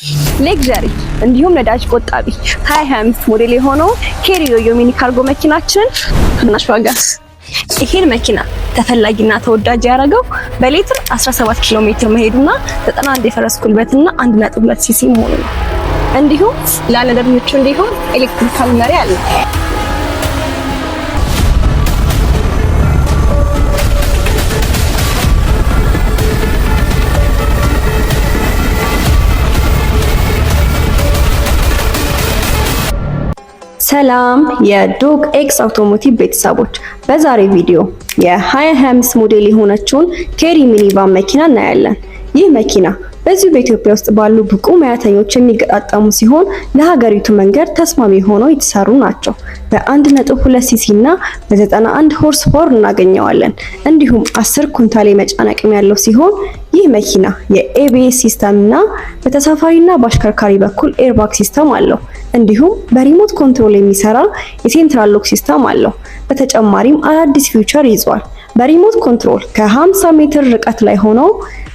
Luxury እንዲሁም ነዳጅ ቆጣቢ 2025 ሞዴል የሆነው ኬሪ ዮዮ mini cargo መኪናችንን ቅናሽ ዋጋ። ይሄን መኪና ተፈላጊና ተወዳጅ ያደረገው በሌትር 17 ኪሎ ሜትር መሄዱና 91 የፈረስ ጉልበትና 1.2 ሲሲ መሆኑ ነው። እንዲሁም ለአነዳድ ምቹ እንዲሁም electrical መሪ አለ። ሰላም የዶግ ኤክስ አውቶሞቲቭ ቤተሰቦች፣ በዛሬ ቪዲዮ የ2025 ሞዴል የሆነችውን ኬሪ minivan መኪና እናያለን። ይህ መኪና በዚሁ በኢትዮጵያ ውስጥ ባሉ ብቁ ሙያተኞች የሚገጣጠሙ ሲሆን ለሀገሪቱ መንገድ ተስማሚ ሆነው የተሰሩ ናቸው። በ1.2 ሲሲ እና በ91 horse power እናገኘዋለን። እንዲሁም 10 ኩንታል የመጫን አቅም ያለው ሲሆን ይህ መኪና የ ABS system እና በተሳፋሪና በአሽከርካሪ በኩል airbag system አለው። እንዲሁም በ remote control የሚሰራ የ central lock system አለው። በተጨማሪም አዳዲስ feature ይዟል። በ remote control ከ50 ሜትር ርቀት ላይ ሆኖ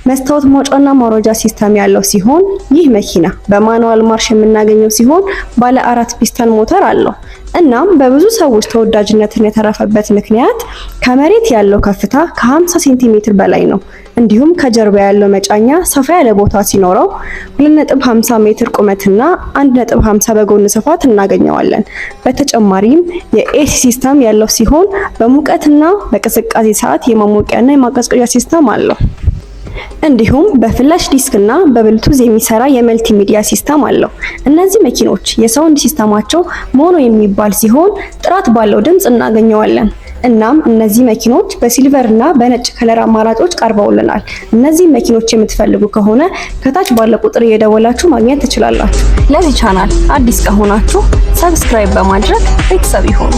መስታወት ማውጫና ማውረጃ system ያለው ሲሆን ይህ መኪና በ manual ማርሽ የምናገኘው ሲሆን ባለ አራት ፒስተን ሞተር አለው። እናም በብዙ ሰዎች ተወዳጅነትን የተረፈበት ምክንያት ከመሬት ያለው ከፍታ ከ50 ሴንቲሜትር በላይ ነው። እንዲሁም ከጀርባ ያለው መጫኛ ሰፋ ያለ ቦታ ሲኖረው 2.50 ሜትር ቁመትና 1.50 በጎን ስፋት እናገኘዋለን። በተጨማሪም የ AC system ያለው ሲሆን በሙቀትና በቅዝቃዜ ሰዓት የማሞቂያና የማቀዝቀዣ system አለው። እንዲሁም በ flash disk እና በብሉቱዝ የሚሰራ የ multimedia system አለው። እነዚህ መኪኖች የ sound system ኣቸው mono የሚባል ሲሆን ጥራት ባለው ድምጽ እናገኘዋለን። እናም እነዚህ መኪኖች በ silver እና በነጭ color አማራጮች ቀርበውልናል። እነዚህ መኪኖች የምትፈልጉ ከሆነ ከታች ባለ ቁጥር እየደወላችሁ ማግኘት ትችላላችሁ። ለዚህ ቻናል አዲስ ከሆናችሁ subscribe በማድረግ ቤተሰብ ይሁኑ።